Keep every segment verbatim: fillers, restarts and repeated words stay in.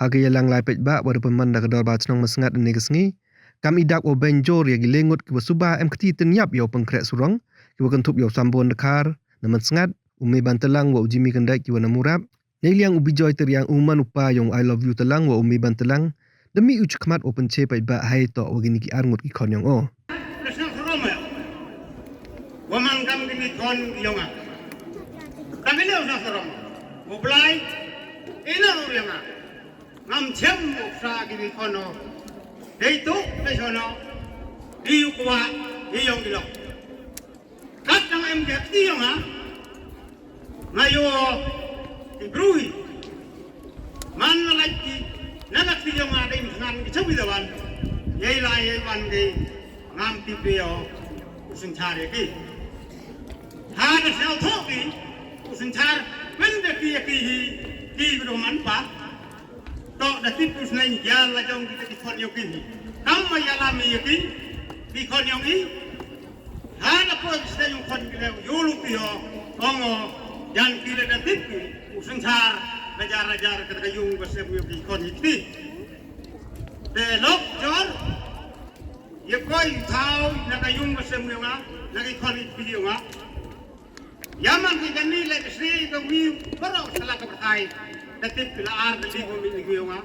Ha ka yalang lai paidbah wa da pynman da ka dorbar chnong Mynsngat ynne ka sngi, kam i dak wow beiñ jur ya ki le ngut ki wa suba em kti tynyap ya u pynkhreh surong, ki wa kynthup ya u Sambon Dkhar na Mynsngat, u Mei Bantalang wa u Jimmy Kyndait ki wa na Murap, neiliang u Bijoy Tyriang u man u pa yong u I Love You Talang wa u Mei Bantalang, da mih u chakhmat wow pynche paidbah hei toh wa kini ki ar ngut ki khon yong o. Wa man kam kini khon yong nga. Kam kini u sñiaw sarom. Wa Blai, ina u yong nga. Ngam chem u sa kini khon o. Dei tu, dei sono. Di u kwah, di yong di lok. Kat nang em ke ti yong nga. Nga yoh ki bru hi. Man na lait ki, na lait ki yong nga dei ngan ki chawi da wan. Yei lai yei wan dei ngam tip de yoh u synchar ya ki. Ha da sñiaw thoh ki u synchar, wen da ki ya ki hi, ki kudum man pa. Toh da tip u sneng ya la jong ki, ki khon yong ki hi. Kam ma ya la mi ya ki, ki khon yong i. Ha na poi ki sneng yong khon ki le, yoh lu ki ho, ong o, jan ki le da tip ki u synchar, rajar rajar ka ka yung ka sem yong ki khon hi ti. Te lok jor, ya koi thaw na ka yung ka sem yong nga, na ki khon hi ti yong nga. Ya man ki kani le ka sri ka wi, parok sala ka pyrthai, da tip ki la ar da li ko mi ni yong nga.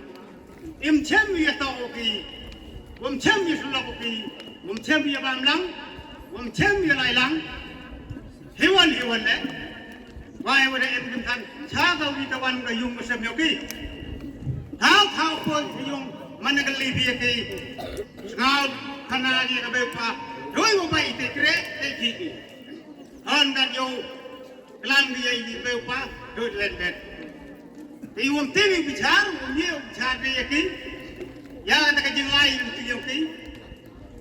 Im chem ya toh o ki, wam chem ya sulok o ki, wam chem ya bam lang, wam chem ya lai lang. Hiwan hiwan le. Wai wa da em kim than, cha ka wi ta wan ka yung ka sem yong ki. Thaw thaw poi yung man ka li bi ya ki. Sñiaw khana ki ka be pa, doi wa bai te kre, te ki ki. Han ka yo, klam ki ya i be pa, doi len len. Te wam te wi bichar, wam ye bichar de ya ki. Ya ka ta ka jinglai yung ki yong ki.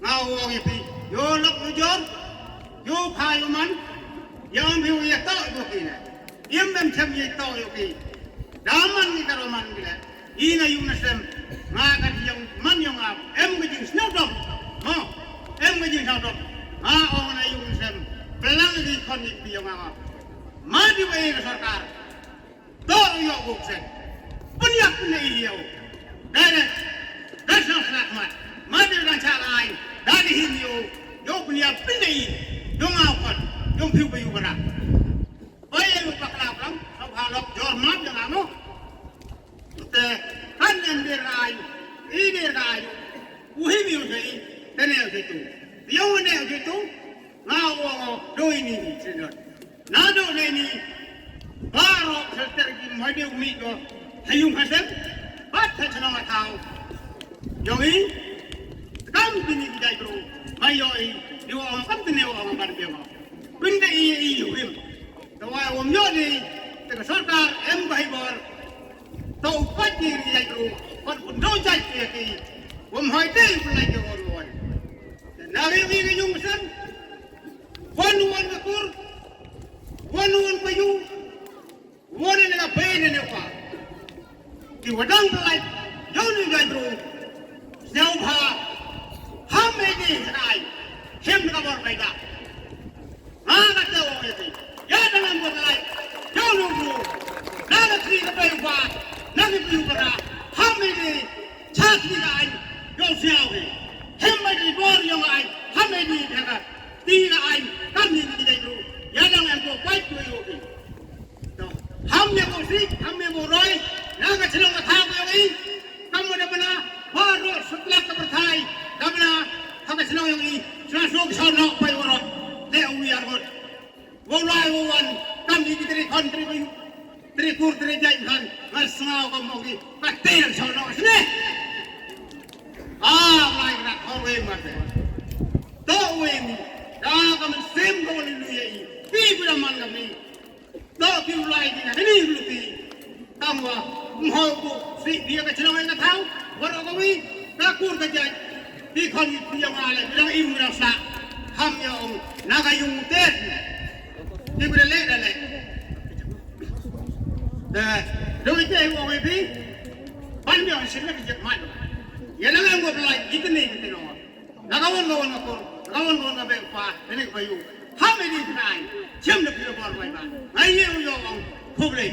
Nga ong ya phi, yow lok yow jor, yow pha yow man, ya ong phi u ya toh yow ki na. Im em chem ya toh yow ki. Da man ki ka ro man ki le. I na yung na sem, nga ka yong man yong nga, em ka jingsñiawdop. Mo, em ka jingsñiawdop. Nga ong na yung na sem, pynlang ki khon ki yong nga. Ma di wa i ka sorkar. Toh yow buk sen. Pynïap na i yow. Dai dai. Dai sa sa mat. Ma di dang cha lai. Dai di hin yow. Yow pynïap pynïap i. Yow ngau kon. Yow piu ba yow bara. Oi yow pakla klam. Sa pha lok jor mat yow ngamo. Te kan den dir rai. I dir rai. U hi mi u sei. Te ne u sei tu. Yow ne u sei tu. Nga wa doi ni ni sinot. Nadooh neini, baroh sel ter ki maidu mi ko, ha yung ha sem, bad ha chnong ha thaw. Yong i, kam kini ki jait bru, mai yoh i, di wa ong kam kini wa ong ban biang. Pynda i, i yung im. Tawa wam yoh ni, te ka sorkar em ka hi bor. To u pait ki jait bru, pat pun do jait ki ki. Wam hoi te pun lai ki won won. Na ri wi ka yung sem. Wan wan ka kur, wan wan ka yu, wan ne ka bei ne ne pa. Ki wadang ka lai, yow ni gai bru, sñiaw bha, ham e ni rai, hem ka bor bai da. Ma ka te wa e ti, ya da ngam bor lai, yow ni bru, na ka tri ka bei pa, na ki bru ka ra, ham e ni, Chak ni ka aiñ, yow sñiaw hi. Hem ma di bor yong aiñ, ham ma di thaka. Ti ka aiñ, kam ni ki dai bru. Ya dang em ko pait ko yow hi. To, ham ya ko si, ham ya ko roi. Na ka chnong ka thaw ko yow hi. Kam mo da bana, baroh sutlak ka pyrthai. Da bana, ha ka chnong yow hi. Sna suk sa nok pai warok. Le u yar got. Wow lai wow wan, kam ki tri khon tri bru, tri kur tri jait khan, nga sñiaw kam mo ki, ka te yang chau no sne. Ah, lai ka khon we ma te. To we ni, da kam sim ko ni lu ye i, ti bu da man kam ni. To ki u lai ki na ni lu ti. Tangwa, mhoi ko, si dia ka chnong ka thaw, warok ka wi, ka kur ka jait, ti khon ki ti yong ale, bilang im bilang sa, ham yong, na ka yung te, ti bida le da le. Da, do ite wa wi pi, pan yong sila ki jek man. Ya na ka ngo lai, itni, itni no. Na ka wan ka wan ka por, na ka wan ka wan ka bek pa, ini ka payu. Ham ini ka ai, chem da pura bor bai ba. Ngai ye u yong ong, khublei.